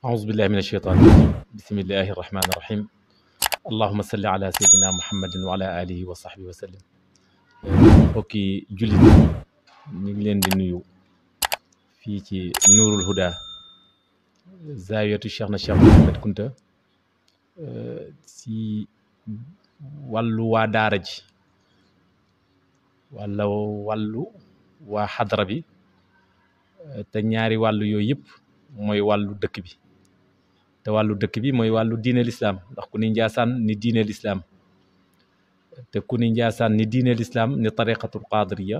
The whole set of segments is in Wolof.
أعوذ بالله من الشيطان الرجيم بسم الله الرحمن الرحيم اللهم صل على سيدنا محمد وعلى آله وصحبه وسلم mbokki jullit ñu ngi leen di nuyu fii ci Nuurul Huda zaawiyatu Cheikh na Cheikh Mouhamed Kunta si wàllu waa daara ji wala wàllu waa xadara bi te ñaari wàllu yooyu yëpp mooy wàllu dëkk bi te wàllu dëkk bi mooy wàllu diine lislaam ndax ku ni Njaasaan ni diine lislaam te ku ni Njaasaan ni diine lislaam ni tariqatul qadiriya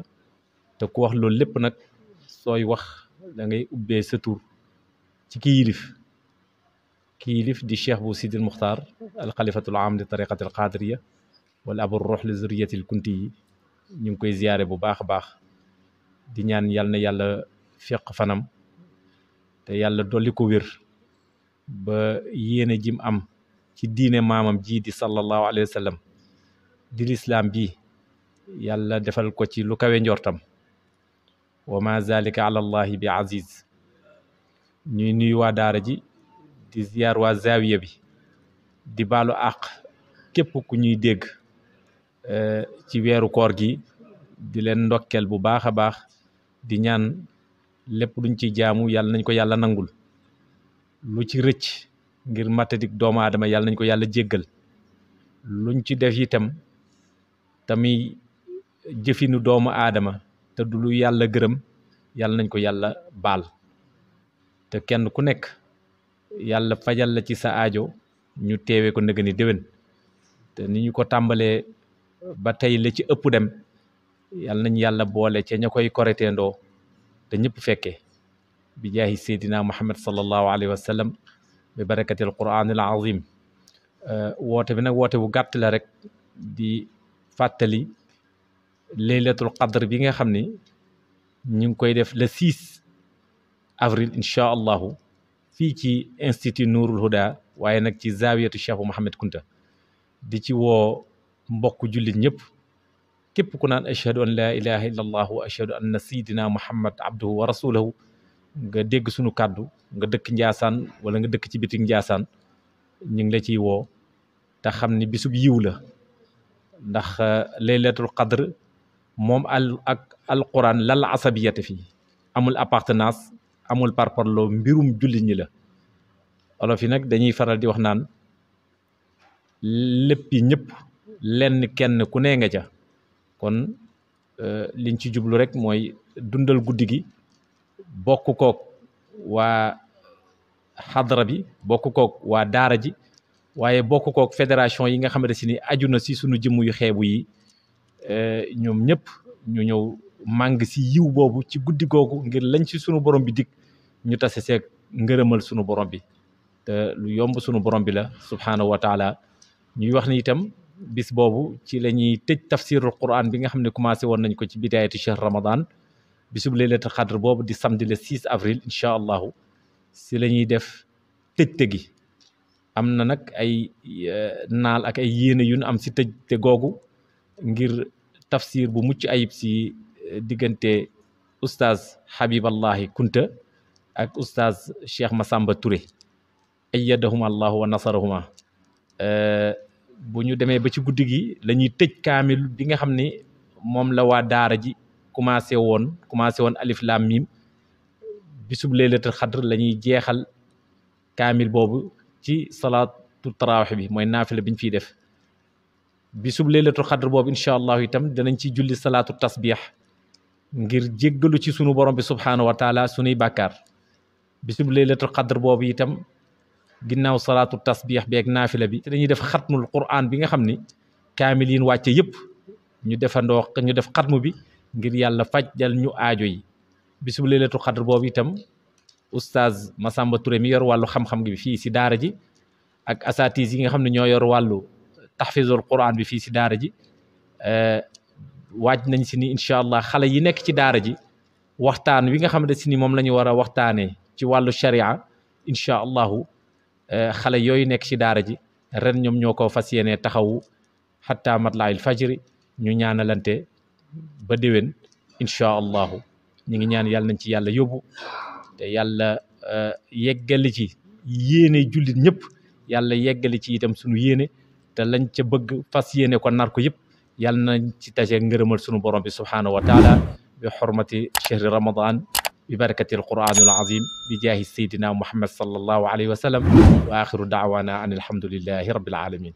te ku wax loolu lépp nag sooy wax da ngay ubbee sa tur ci ki yilif di cheikh bu sidil muxtaar alxalifatul am di tariqatul qadiriya wala abu ruux li zuriyatil kunti yi ñu ngi koy ziyaare bu baax a baax di ñaan yàlla na yàlla feq fanam te yàlla dolli ko wér ba yéene jim am ci diine maamam ji di sallallahu alayhi wa sallam di lislaam bi yàlla defal ko ci lu kawe njortam wa ma zalika ala allahi bi aziz ñuy nuyu waa daara ji di ziyaar waa zaawiya bi di baalu àq képp ku ñuy dégg ci weeru koor gi di leen ndokkeel bu baax a baax di ñaan lépp luñ ci jaamu yàlla nañ ko yàlla nangul lu ci rëcc ngir matadik doomu aadama yàlla nañ ko yàlla jéggal luñ ci def itam tamit jëfinu doomu aadama te du lu yàlla gërëm yàlla nañ ko yàlla baal te kenn ku nekk yàlla fajal la ci sa aajo ñu teewee ko nëgëni déwén te ni ñu ko tàmbalee ba tey la ci ëpp dem yàlla nañ yàlla boole ca ña koy koreteendoo te ñëpp fekkee bi jaahi seydina muhammad sallallahu alayhi wa sallam bi barakatil quraanil azim woote bi nag woote bu gàtt la rek di fàttali laylatul qadr bi nga xam ni ñu ngi koy def le 6 avril incha allahu fii ci institut Nuurul Huda waaye nag ci zaawiyatu Cheikh Mouhamed Kunta di ci woo mbokk jullit ñëpp képp ku naan ashhadu an laa ilaha illa allah wa ashhadu anna sayidina muhammad abduhu wa rasulahu nga dégg sunu kàddu nga dëkk Njaasaan wala nga dëkk ci bitik Njaasaan ñu ngi la ciy woo te xam ni bisub yiw la ndax laylatul qadr moom alquran lal asabiyata fii amul appartenance amul parparloo mbirum jullit ñi la olof yi nag dañuy faral di wax naan léppi ñëpp lenn kenn ku ne nga ca kon liñ ci jublu rek mooy dundal guddi gi bokk kook waa xadra bi bokk kook waa daara ji waaye bokk kook fédération yi nga xamante si ni aju na si sunu jëmm yu xeebu yi ñoom ñëpp ñu ñëw màng si yiw boobu ci guddi googu ngir lañ ci sunu borom bi dig ñu tase seeg ngërëmal sunu borom bi te lu yomb sunu borom bi la subhaanahu wa taala ñuy wax ni itam bis boobu ci la ñuy tëj tafsirul quran bi nga xam ne commencé woon nañ ko ci bidaayati shahr ramadan bisub laylatul qadr boobu di samedi le 6 avril incha allahu si la ñuy def tëjte gi am na nag ay naal ak ay yéene yu ñu am si tëjte googu ngir tafsir bu mucc ayib si diggante oustaz Habiballahi Kunta ak oustaz Cheikh Massamba Touré ayyadahuma allahu wa nasarahuma bu ñu demee ba ci guddi gi la ñuy tëj kaamil bi nga xam ne moom la waa daara ji commencé woon alif lam mim bisub laylatul xadr la ñuy jeexal kaamil boobu ci salaatu tarawih bi mooy naafila bi ñu fiy def bisub laylatul xadr boobu incha allahu itam danañ ci julli salaatu tasbih ngir jéggalu ci sunu borom bi subhaanahu wa taala sunuy bàkkaar bisub laylatul xadr boobu itam ginnaaw salaatu tasbih beeg naafila bi te dañuy def xatmul quran bi nga xam ni kaamil yi wàcce yëpp ñu def xatmu bi ngir yàlla fajjal ñu aajo yi bisub laylatul xadr boobu itam oustaz Massamba Touré mi yor wàllu xam-xam bi fii si daara ji ak asatis yi nga xam ne ñoo yor wàllu taxfizul quran bi fii si daara ji waaj nañ si ni incha allah xale yi nekk ci daara ji waxtaan wi nga xam ne si ni moom la ñu war a waxtaanee ci wàllu sharia incha allahu xale yooyu nekk ci daara ji ren ñoom ñoo ko fas yéene taxawu xatta matlaayil fajri ñu ñaanalante ba déwén incha allahu ñu ngi ñaan yàlla nañ ci yàlla yóbbu te yàlla yeggali ci yéene jullit ñëpp yàlla yeggali ci itam sunu yéene te lañ ca bëgg fas yéene ko nar ko yëpp yàlla nañ ci taje ngërëmal sunu borom bi subhaanahu wa taala bi xurmati chahri ramadan bi barakati alquranul azim bi jaahi sayyidina muhammad sallallahu alayhi wa sallam wa axiru daawana an alhamdulillahi rabbil alamin